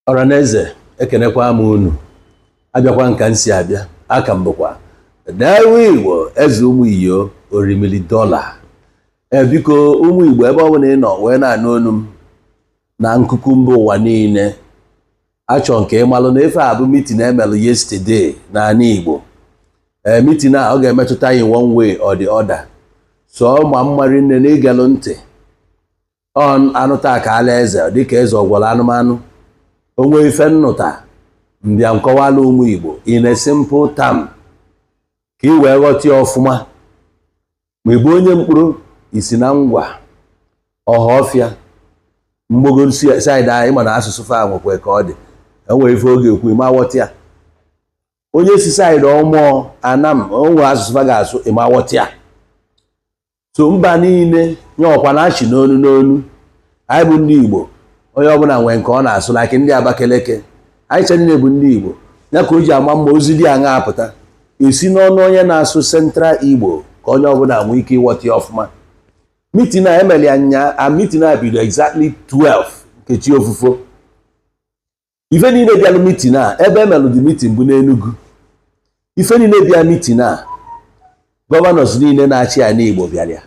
Ọhaneze, ekenekwa m unu. Abịakwa nka nsi abịa aka m bụkwa Dawe Igbo, eze ụmụ iyo orimili dọla. Ee, biko, ụmụ Igbo, ebe ọ bụla ị nọ wee na-anụ onu m na nkuku mba ụwa niile, achọ nke ịmalụ na ife a bụ meeting emelụ yesterday n'ala Igbo. Ee, meeting a ọ ga-emetụta in one way or the other, so ma mmari nne na ịgelụ ntị ọ anụta ka ala eze dịka eze ọgwọrọ anụmanụ onwe ife nnụta mbịa nkọwala ụmụ Igbo in a simple term ka ị wee ghọta ya ọfụma. Ma ị bụ onye mkpụrụ isi na ngwa ọhaọfịa mgbogo side anyị, mana asụsụ fa nwekwa ka ọ dị, enwere ife oge ekwu ịma ghọta ya. Onye si side ọmụọ anam onwe asụsụ fa ga-asụ, ịma ghọta ya. So mba niile nye ọkwa na-achị n'onu n'onu. Anyị bụ ndị Igbo, onye ọbụla nwee nke ọ na-asụ, like ndị Abakaliki, anyị che niile bụ ndị Igbo. Ya ka o ji ama mma ozi dị aṅa apụta esi n'ọnụ onye na-asụ Central Igbo ka onye ọbụla nwee ike ịghọta ya ọfụma. Meeting a emere ya nya a, meeting a bido exactly 12 nkechi ofufo. Ife niile bịalụ meeting a, ebe emelụ dị meeting bụ n'Enugu. Ife niile bịa meeting a, governors niile na-achị ala Igbo bịara ya,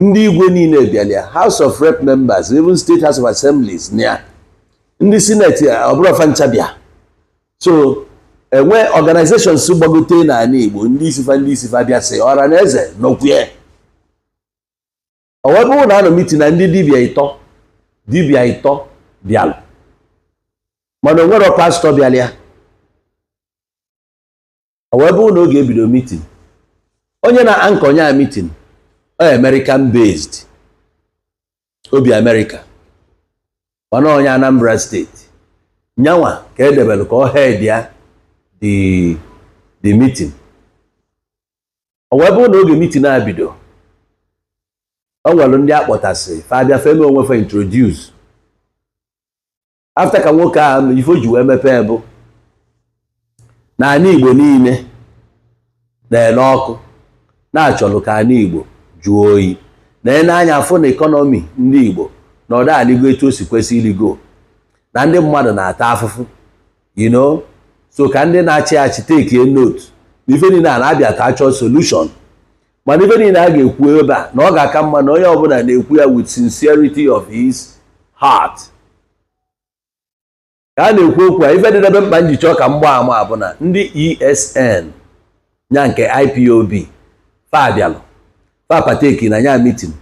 ndị igwe niile bịara ya, House of Rep members, even State House of Assemblies na ya, ndị Senate, ọ bụrụ fancha bịa. So enwe organizations gbagote n'ala Igbo, ndị isi fa bịa sị ọra na eze nọkwue. O wee bụrụ na anọ meeting na ndị dibịa ịtọ bịalụ, mana o nwero pastor bịara ya. O wee bụrụ na oge ebido meeting, onye na-anchor onye a meeting ọ American based, obi America, mana onye Anambra State nyanwa ka edebere ka ọ head ya the meeting. O wee bụrụ na oge meeting a bido, o nwere ndị akpọtasị fa abịa feme onwe fa introduce. After ka nwoke a ife o ji wee mepee bụ na ala Igbo niile na-ele ọkụ na-achọlụ ka ala Igbo jụọ oyi, na-ene anya afụ na economy ndị Igbo na ọda aligo etu o si kwesị iligo, na ndị mmadụ na-ata afụfụ. So ka ndị na-achị achị take note na ife niile a na-abịa ka achọọ solution. Mana ife niile a ga-ekwu ebe a na ọ ga-aka mma na onye ọbụla na-ekwu ya with sincerity of his heart. Ka a na-ekwu okwu a, ife dị ebe mkpa njichọ ka mgba ama bụ na ndị ESN nya nke IPOB fa abịalụ fa partake na nya meeting,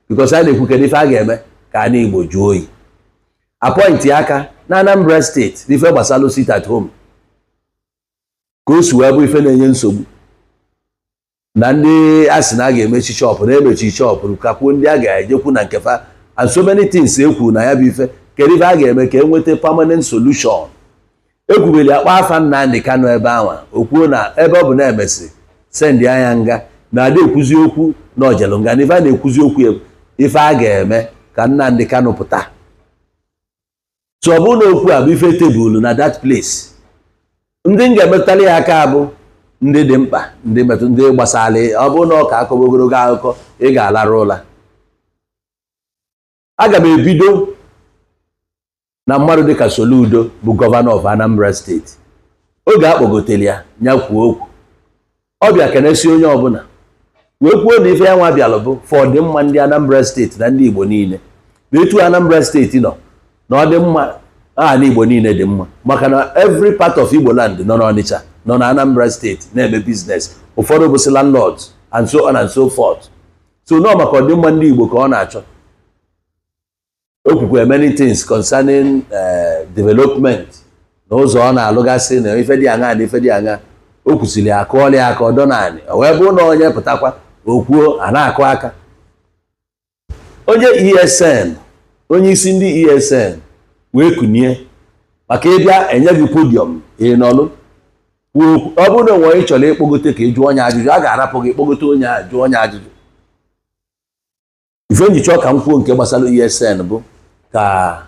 because a na-ekwu kedu ife a ga-eme ka ana Igbo jụọ oyi. Appoint aka na Anambra State n'ife gbasalụ sit at home, ka o si wee bụ ife na-enye nsogbu na ndị a sị na a ga-emechi shop na-emechi shop, kakwuo ndị a ga-ejekwu na nkefa and so many things ekwu na ya bụ ife. Kedu ife a ga-eme ka e nweta permanent solution? Ekwubeli akpa afa Nnamdi Kanu ebe anwa, o kwuo na ebe ọ bụ na emesi send anya nga na ada ekwuzi okwu na ojelu nga, na ife a na-ekwuzi okwu ya, ife a ga-eme ka Nnamdi Kanu pụta. So ọ bụrụ na okwu a bụ ife tebụl na that place, ndị m ga-emetụtara ya aka bụ ndị dị mkpa, ndị metụ ndị gbasara. Ọ bụrụ na ọ ka akọba ogologo akụkọ, ị ga-alarụ ụla. Aga m ebido na mmadụ dịka Soludo bụ governor of Anambra State. Oge a kpọgotere ya ya kwuo okwu, ọ bịa kenesi onye ọbụla wee kwuo na ife ya nwa bịalụ bụ for ọdịmma ndị Anambra State na ndị Igbo niile, na etu Anambra State nọ na ọ dị mma, aha Igbo niile dị mma, maka na every part of Igbo land nọ n'Ọnịcha, nọ na Anambra State na-eme business, ụfọdụ bụsị landlords and so on and so forth. So nọ maka ọdịmma ndị Igbo ka ọ na-achọ. O kwukwe many things concerning development na ụzọ ọ na-alụgasị na ife dị aṅa na ife dị aṅa. O kwusịrị akụọla ya aka ọdọ naanị. O wee bụrụ na onye pụtakwa o kwuo, a na-akụ aka. Onye ESN, onye isi ndị ESN wee kunie maka ịbịa enye gị podium, ị nọlụ kwuo okwu. Ọ bụrụ na onwe ị chọrọ ịkpọgote ka ị jụọ onye ajụjụ, a ga-arapụ gị kpọgote onye a jụọ onye ajụjụ. Ife njichọ ka m kwuo nke gbasara ESN bụ ka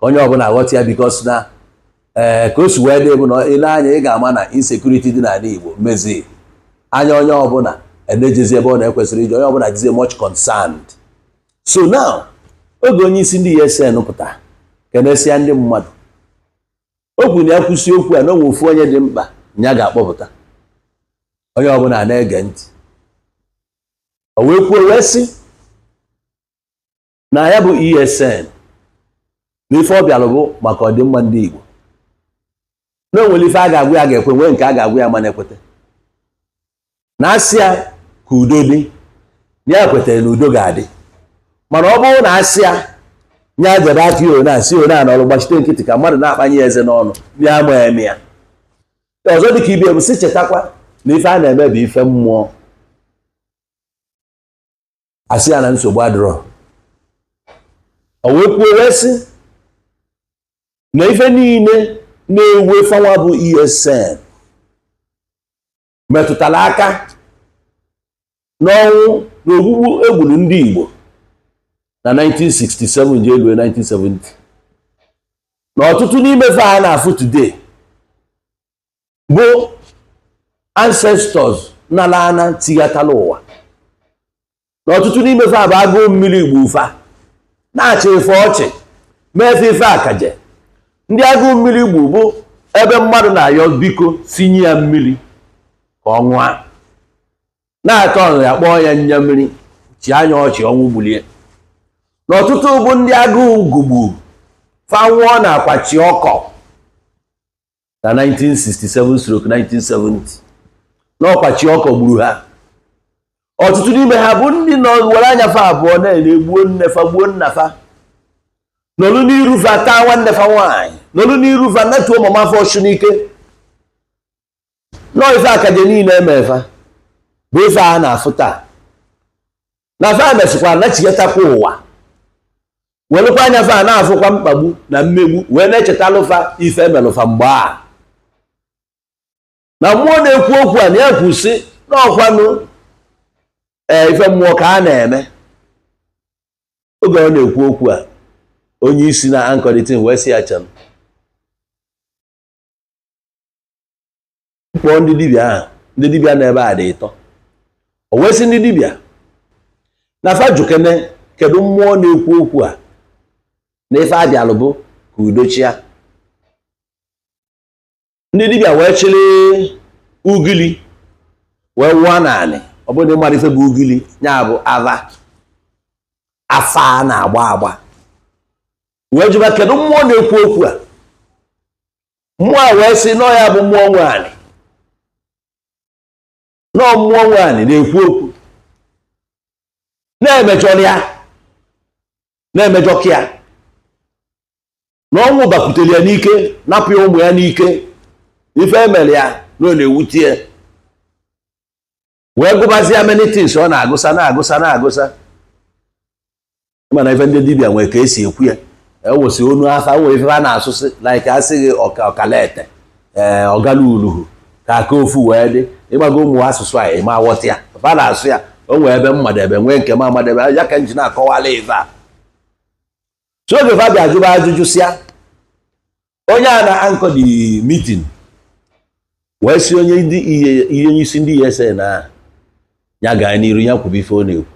onye ọbụla ghọta ya, because na ee, ka o si wee dị bụ na ile anya, ị ga-ama na insecurity dị n'ala Igbo mezie anya onye ọbụla enejezi ebe ọ na-ekwesịrị ije, onye ọbụla dịzie much concerned. So now, oge onye isi ndị ESN pụta kenesịa ndị mmadụ. O kwuru na ya kwụsị okwu a na onwe ofu onye dị mkpa ya ga-akpọpụta, onye ọbụla na-ege ntị. O wee kwuo wee sị na ya bụ ESN na ife ọ bịara bụ maka ọdịmma ndị Igbo, na o nwere ife a ga-agwa ya ga-ekwe, nwee nke a ga-agwa ya mana ekwete na asị ya ka udo dị, na ya kwetara na udo ga-adị, mana ọ bụrụ na asị ya nya jebe aka ya na asị one a n'ọrụ gbachite nkịtị ka mmadụ na-akpanye ya eze n'ọnụ, ya ama eme ya. Ọzọ dịka ibe bụ sị chetakwa na ife a na-eme bụ ife mmụọ. Asị ya na nsogbu adịrọ. O wee kwuo wee sị na ife niile na-ewe fanwa bụ ESN metụtara aka n'ọnwụ na ogbugbu egburu ndị Igbo na 1967 jee rue 1970, na ọtụtụ n'ime fa a na-afụ today bụ ancestors nala ana tighatala ụwa, na ọtụtụ n'ime fa bụ agụụ mmiri igbo ụfa na-achị ife ọchị mefe ife akaje. Ndị agụụ mmiri gbu bụ ebe mmadụ na-ayọ biko sinye ya mmiri ka ọ ṅụa, na-atọ ọnụ ya kpọọ ya nya mmiri chi anya ọchị ọnwụ gbulie. Na ọtụtụ bụ ndị agụụ gụgbu fa nwụọ na akwa chi ọkọ na 1967 stroke 1970, na ọkwa chi ọkọ gburu ha. Ọtụtụ n'ime ha bụ ndị nọ were anya fa abụọ na-ere gbuo nne fa, gbuo nna fa, nọlụ n'iru fa taa nwanne fa nwaanyị, nọlụ n'iru fa natuo mama fa ọchụ n'ike. Nọọ ife akaje niile eme fa bụ ife a na-afụ taa, na fa mesịkwa nachigatakwa ụwa, welụkwa anya fa na-afụkwa mkpagbu na mmegbu, wee na-echetalụ fa ife emelụfa mgbe a. Na mmụọ na-ekwu okwu a na ya kwụsị n'ọkwanụ ee ife mmụọ ka a na-eme. Oge ọ na-ekwu okwu a, onye isi na anchor the thing wee sị ya chem kpọọ ndị dibịa ahụ. Ndị dibịa nọ ebe a dị ịtọ. O wee sị ndị dibịa na fa jụkene kedu mmụọ na-ekwu okwu a, na ife abịalụ bụ ka udo chịa. Ndị dibịa wee chịrị ugili wee wụọ naanị. Ọ bụrụ na ị mara ife bụ ugili, ya bụ ava afa a na-agba agba, wee jụba kedu mmụọ na-ekwu okwu a. Mmụọ a wee sị nọọ ya bụ mmụọ nwe anị, nọọ mmụọ nwe anị na-ekwu okwu, na-emejọrọ ya, na-emejọka ya, na ọnwụ bakwutere ya n'ike, napụ ya ụmụ ya n'ike, ife emere ya na ọ na-ewute ya, wee gụbazie many things ọ na-agụsa na-agụsa na-agụsa. Mana ife ndị dibịa nwere ka esi ekwu ya, ewesị onu afa nwere ife a na-asụsị, like asị gị ọka ọkalete ee ọgala uluhu ka aka ofu wee dị ịgbago ụmụ asụsụ a ịma aghọta ya fa na-asụ ya. O nwee ebe mmadebe nwee nke m amadebe ya ka m ji na-akọwala ife a. So oge fa bịa jụba ajụjụ sịa onye a na anchor the meeting wee sị onye ndị ihe onye isi ndị ESN a ya gaa n'iru ya kwube ife ọ na-ekwu.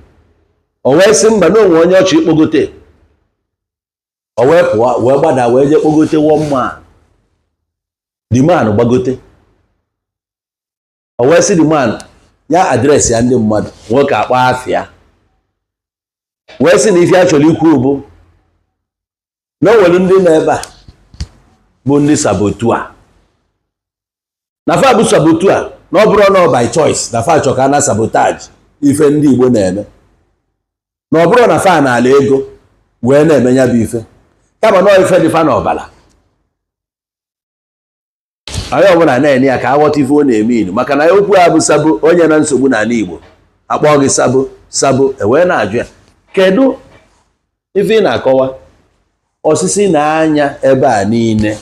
O wee sị mba, na onwe onye ọchị kpogote. O wee pụọ wee gbada wee jee kpogote one man. The man gbagote, o wee sị the man ya address ya ndị mmadụ. Nwoke akpọ afịa wee sị na ife a chọrọ ikwu bụ na o nwere ndị nọ ebe a bụ ndị saboteur, na fa bụ saboteur, na ọ bụrụ na by choice na fa chọ ka a na sabotage ife ndị Igbo na-eme, na ọ bụrụ na fa na-ala ego wee na-eme ya bụ ife, kama na ife dị fa n'ọbara. Onye ọbụla na-enye ya ka aghọta ife ọ na-eme ilu, maka na okwu a bụ sabo onye na nsogbu n'ala Igbo akpọ gị sabo sabo, ewee na-ajụ ya kedu ife ị na-akọwa. Osisi na-anya ebe a niile,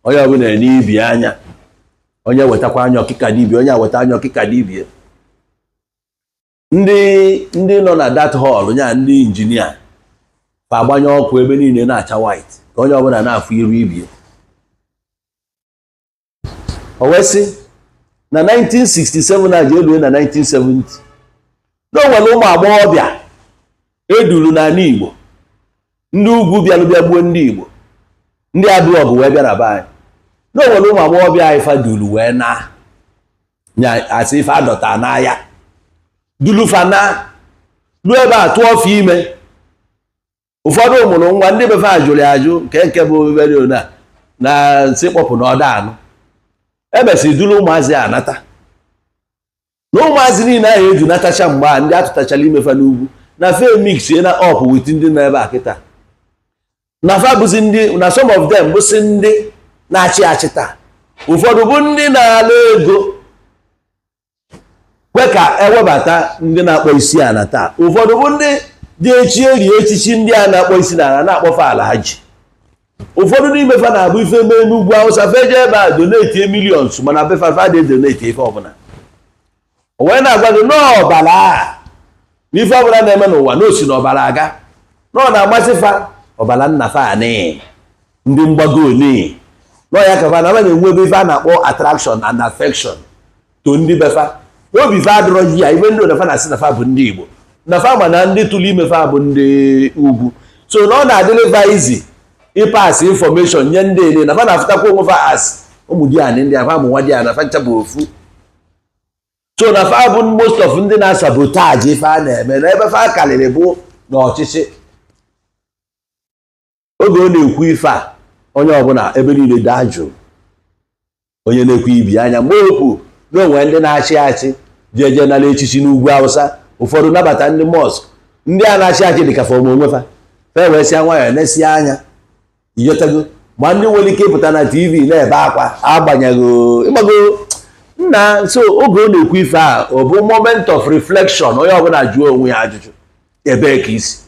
onye ọbụla ene ibi anya, onye wetakwa anya ọkịka dibia, onye weta anya ọkịka dibia. Ndị nọ na that hall nya ndị injinia fa agbanye ọkụ ebe niile na-acha white ka onye ọbụla na-afụ iru ibie. O wee sị na 1967 a ji elue na 1970 na o nwere ụmụ agbọghọbịa eduru n'ala Igbo, ndị ugwu bịalụ bịa gbuo ndị Igbo, ndị abụọ ọgụ wee bịa na be anyị. Na o nwere ụmụ agbọghọbịa anyị fa duru wee na nya asị ife adọta n'ahịa, dulufa na ruo ebe a, tụọ ọfọ ime. Ụfọdụ mụrụ nwa, ndị befe a jụrụ ya ajụ nke bụ obere na na nsị kpọpụ na ọda anụ. Emesịrị duru ụmụazị a nata, na ụmụazị niile ahụ eju natacha mgbe a, ndị atụtachala imefa n'ugwu na fe mix na up with ndị nọ ebe a kịta, na fa bụzi ndị na some of them bụsị ndị na-achị achị taa. Ụfọdụ bụ ndị na-ala ego kwe ka ewebata ndị na-akpọ isi ala taa. Ụfọdụ bụ ndị dị echi eri echichi, ndị a na-akpọ isi n'ala na-akpọfe ala ha ji. Ụfọdụ n'ime fa na-abụ ife mee n'ugwu Awụsa, feje ebe a donate millions, mana befa fa dị donate ife ọbụla. O wee na-agwa gị n'ọbara a, n'ife ọbụla na-eme n'ụwa na osi n'ọbara aga, na ọ na-amasị fa ọbara nna fa anị ndị mgbago oni nọ ya ka fa na na-enwe ebe ife a na-akpọ attraction and affection to ndị befa obi fa adịrọ ji ya. Ife ndị onafa na-asị na fa bụ ndị Igbo, na fa ma na ndị tụrụ ime fa bụ ndị ugwu, so na ọ na-adịrị fa izi ịpass information nye ndị ele na fa na-afụtakwa onwe fa as ụmụ di anị ndị afa, ụmụ nwa di ana fa ncha bụ ofu. So na fa bụ most of ndị na-asabotage ife a na-eme na ebe fa karịrị bụ n'ọchịchị. Oge ọ na-ekwu ife a, onye ọbụla ebe niile daa jụụ, onye na-ekwu ibi anya mgbe okwu na onwe ndị na-achị achị ji eje nara echichi n'ugwu Awụsa. Ụfọdụ nabata ndị mosque, ndị a na-achị achị dịka fọm onwe fa, fe wee sịa nwayọọ nesia anya iyotago. Ma ndị nwere ike ịpụta na TV na-ebe akwa agbanyeghị ịgbago nna. So oge ọ na-ekwu ife a, ọ bụ moment of reflection, onye ọbụla jụọ onwe ya ajụjụ, ebee ka isi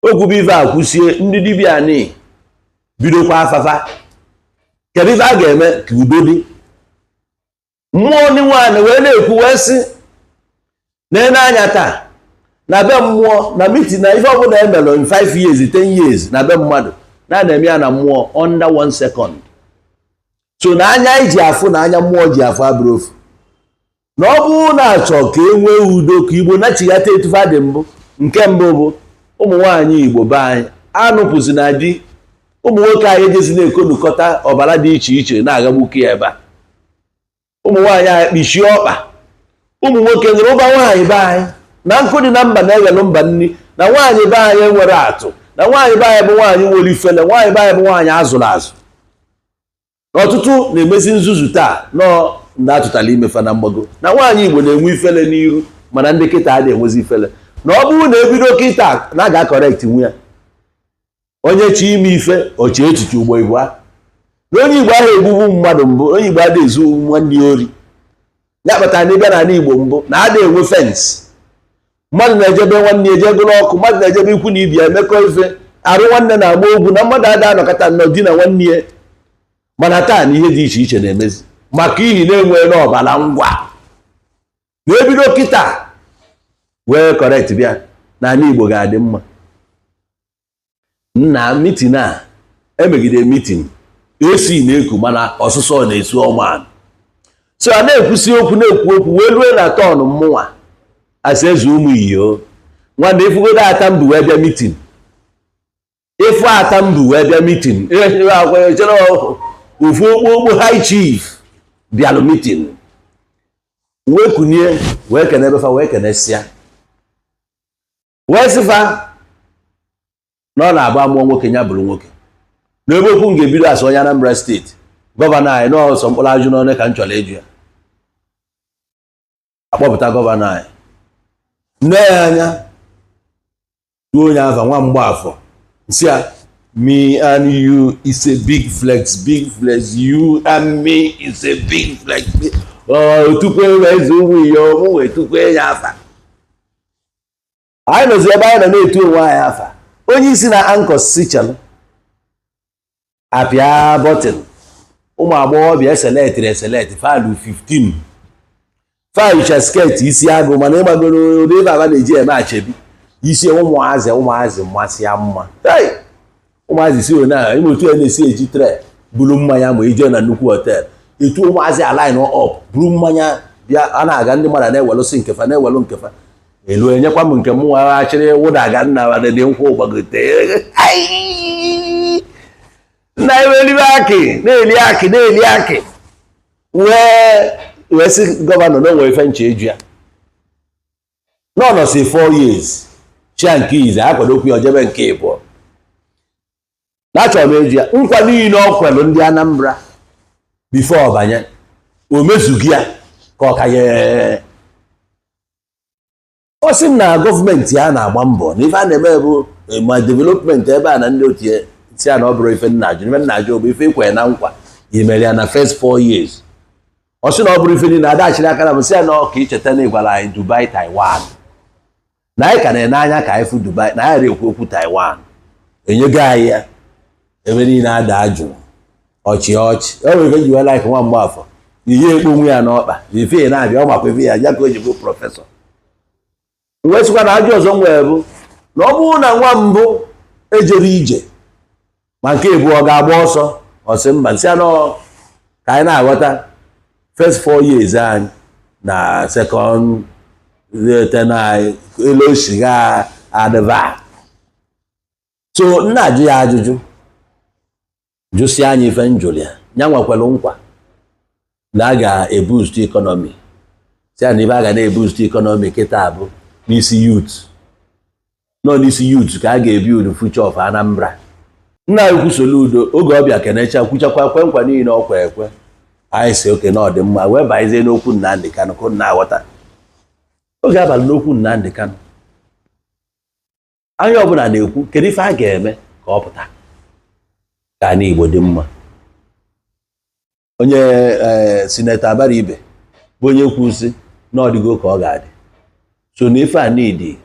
okwube ife a kwụsie. Ndị dibịa ni bidokwa afafa, kedu ife a ga-eme ka udo dị? Mmụọ ndị nwaanyị wee na-ekwu wee sị na anya taa na be mmụọ na meeting, na ife ọbụla emelụ in 5 years, 10 years na be mmadụ, na na-eme ya na mmụọ under 1 second. So na anya anyị ji afụ na anya mmụọ ji afụ abụrụ ofu. Na ọ bụrụ na achọ ka e nwee udo, ka Igbo nachighata etufa dị mbụ, nke mbụ bụ ụmụ nwaanyị Igbo be anyị anụpụzi na di, ụmụ nwoke anyị ejezi na-ekonukọta ọbara dị iche iche na-agagbuke ya ebe a. Ụmụ nwaanyị anyị kpichie ọkpa, ụmụ nwoke nwere ụba nwaanyị be anyị na nkụ dị na mba na-ewelu mba nni, na nwaanyị be anyị nwere atụ, na nwaanyị be anyị bụ nwaanyị nwere ifele, nwaanyị be anyị bụ nwaanyị azụrụ azụ. Ọtụtụ na-emezi nzuzu taa nọọ ndị atụtala imefa na mgbago, na nwaanyị Igbo na-enwe ifele n'iru, mana ndị kịta adịghị enwezi ifele. Na ọ bụrụ na ebido kịta na a ga-acorrect nwe ya, onye chi ime ife ọchị echiche ugbo igbo a, na onye Igbo ahụ egbugbu mmadụ mbụ, onye Igbo adịghị ezu nwanne ya ori. Ya kpatara na ịbịa n'ala Igbo mbụ na ada enwe fence, mmadụ na-ejebe nwanne ya eje gụrụ ọkụ, mmadụ na-ejebe ikwu na ibi ya emekọ ife arụ, nwanne na-agba ogwu, na mmadụ ada anọkọta nnọọ di na nwanne ya. Mana taa na ihe dị iche iche na-emezi maka ihi na-enwe n'ọbara ngwa na-ebido kịta wee correct bịa na ala Igbo ga-adị mma. Nna, meeting a emegide, meeting esi na-eku, mana ọsụsọ na-esu ọma. So a na-ekwusi okwu, na-ekwu okwu wee rue na turn mmụnwa asị eze ụmụ iyo nwanne ifugodo ata mbụ wee bịa meeting, ịfụ ata mbụ wee bịa meeting, chere ofu okpokpo high chief bịalụ meeting, wee kunie wee kene befa, wee kenesịa, wee sịfa na ọ na-agba mmụọ nwoke ya bụrụ nwoke. N'ebe okwu m ga-ebido, asị onye Anambra State governor anyị n'ọsọ mkpụrụ ajụ n'ọnụ ka m chọrọ ịjụ ya. Akpọpụta governor anyị, nne ya anya tuo onye afa nwa mgbaafọ, nsị ya, "Me and you is a big flex, big flex. You and me is a big flex." Otukwe eze ụmụ ihe ọmụ wee tukwe ya afa. Anyị nọzi ebe anyị nọ na-etu onwe anyị afa. Onye isi na ankọs si chelụ apịa button, ụmụ agbọghọbịa eselectịrị eselect falụ 15, fayicha skirt isi agụ, mana ịgbagoro ụdị ife aba na-eji eme achebi isi ụmụazị, ụmụazị mmasị ya mma. Hey! Ụmụazị si one a ime otu ya na-esi eji tray buru mmanya ma ije na nnukwu hotel, etu ụmụazị aline up buru mmanya bịa, a na-aga, ndị mmadụ na-ewelụsị nkefa, na-ewelụ nkefa elu, enyekwa m nke m nwa achịrị wụda aga nna dị nkwụ gbagote. Nna ewelibe akị na-eli akị na-eli akị wee sị governor na onwere ife nche eju ya nọ nọsi 4 years chia nke ize akwadokwu ya ojebe nke ịbụọ na achọrọ m eju ya nkwa niile ọ kwelụ ndị Anambra before ọ banye, o mezughị ya ka ọ ka ya. Ọ sị m na gọọmenti ya na-agba mbọ na ife a na-eme bụ ma development ebe a na ndị otu ya. Si ya na ọ bụrụ ife nna ajụ, ife nna ajụ bụ ife ikwe na nkwa imere ya na first 4 years. Ọ sị na ọ bụrụ ife niile adachiri aka na m, sị ya na ọ ka icheta na ịgwara anyị Dubai, Taiwan, na anyị ka na-ene anya ka anyị fụ Dubai, na anyị ekwu okwu Taiwan enyego anyị ya ebe niile ada jụrụ ọchị ọchị. O nwere ife ji wee like nwa mgbafọ na ihe ekpo onwe ya n'ọkpa na ife ya na-abịa, ọ makwa ife ya ya ka o ji bụ professor. Wee sịkwa na ajụ ọzọ nwee bụ na ọ bụrụ na nwa mbụ ejere ije ma nke ebu ọ ga-agba ọsọ. Ọ sị mba, nsị anọ ka anyị na-aghọta first 4 years anyị na second ten anyị elu osiga adịva. So nna ajụ ya ajụjụ, jụsịa anyị ife njụrụ ya, ya nwekwara nkwa na a ga-eboost economy. Si ya na ife a ga na-eboost economy kịta bụ n'isi youth, nọ n'isi youth ka a ga-ebuild future of Anambra. Nna anyị kwu Soludo oge ọbịa kenecha kwuchakwa kwe nkwa niile ọ kwa ekwe anyị si oke na ọ dị mma wee banyezie n'okwu Nnamdị Kanụ ka unu na-aghọta oge abalị n'okwu Nnamdị Kanụ. Anya ọbụla na-ekwu kedu ife a ga-eme ka ọ pụta ka ala Igbo dị mma. Onye senator Abaribe bụ onye kwusi na ọdịgo ka ọ ga-adị so na ife a need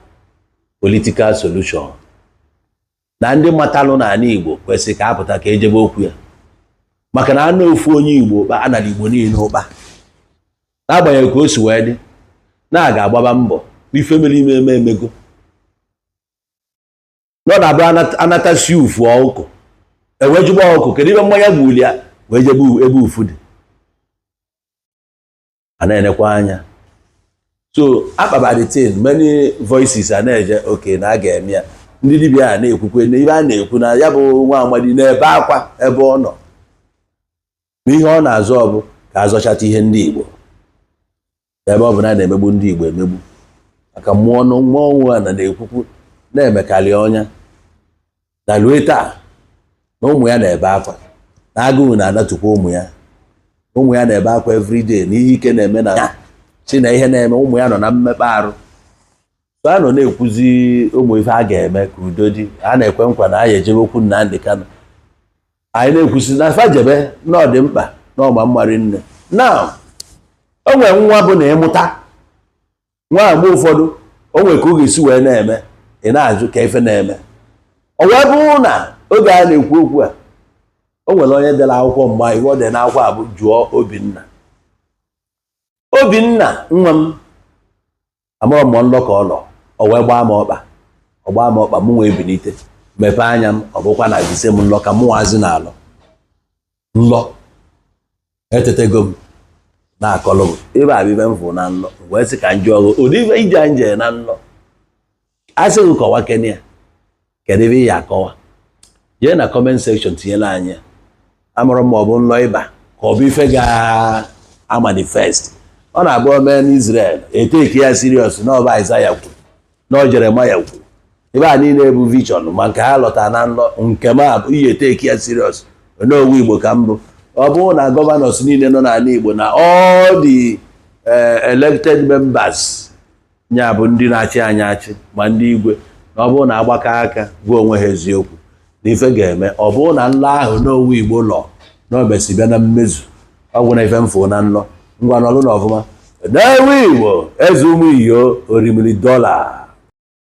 political solution, na ndị matalụ n'ala Igbo kwesịrị ka apụta ka ejebe okwu ya, maka na anụ ofu onye Igbo ụkpa anara Igbo niile ụkpa, n'agbanyeghị ka o si wee dị na a ga-agbaba mbọ n'ife mere ime eme emego nọ na-abụ anatasi ufu ọkụ ewejugba ọkụ kedu ibe mmanya gbuli ya wee jebe ebe ufu dị a na-enekwa anya. So akpaba the thing, many voices a na-eje oke na a ga-eme ya. Ndị dibịa a na-ekwukwe na ibe a na-ekwu na ya bụ nwa amadi na-ebe akwa ebe ọ nọ na ihe ọ na-azọ ọ bụ ka azọchata ihe ndị Igbo, ebe ọ bụ na a na-emegbu ndị Igbo emegbu, maka mmụọ mmụọ nwa na na-ekwukwu na-emekarị ọnya na rue taa na ụmụ ya na-ebe akwa na agụụ na-anatukwa ụmụ ya. Ụmụ ya na-ebe akwa everyday na ihe ike na-eme na si na ihe na-eme ụmụ ya nọ na mmekpa arụ. So a nọ na-ekwuzi ụmụ ife a ga-eme ka udo dị. A na-ekwe nkwa na a ya ejebe okwu Nnamdị Kanụ. Anyị na-ekwusi na fajebe na ọ dị mkpa na ọma mmarị nne na o nwere nwa bụ na ịmụta nwa. Mgbe ụfọdụ o nwere ka ọ ga-esi wee na-eme, ị na-ajụ ka ife na-eme. Ọ wee bụrụ na oge a na-ekwu okwu a, o nwere onye dere akwụkwọ mgbe ihe ọ dere n'akwụkwọ a bụ jụọ Obinna. Obinna nwa m amụrụ m nlọ ka ọ lọ, o wee gbaa m ọkpa, ọ gbaa m ọkpa, mụ wee bilite mepee anya m. Ọ bụkwa na jise m nlọ ka mụ nwazi na-alọ nlọ etetego m na-akọlụ m ebe a bụ ibe m fụ na nlọ, wee sị ka m jụọ gị ụdị ife ije a nje na nlọ. A sị gị kọwa kene ya, kedu ebe ị ya akọwa? Jee na comment section tinyela anyị ya. Amụrụ m ma ọ bụ nlọ ịba ka ọ bụ ife ga-amanifest. Ọ na-abụ ome n'Israel eteki ya serious na ọba Isaiah kwuru na ọ Jeremaya kwuru ebe a niile bụ vision, ma nke ha lọtara na nlọ nke m a bụ iyi eteki ya serious. N'owu Igbo ka mbụ, ọ bụrụ na governors niile nọ n'ala Igbo na all the elected members ya bụ ndị na-achị anyị achị, ma ndị igwe, na ọ bụrụ na agbakọ aka gwa onwe ha eziokwu na ife ga-eme, ọ bụrụ na nlọ ahụ n'owu Igbo lọ na o mesi bịa na mmezu, ọ gwụ na ife mfụ na nlọ. Ngwa nọlụ na ọfụma n'ewu Igbo, eze ụmụ iyo orimiri dọla.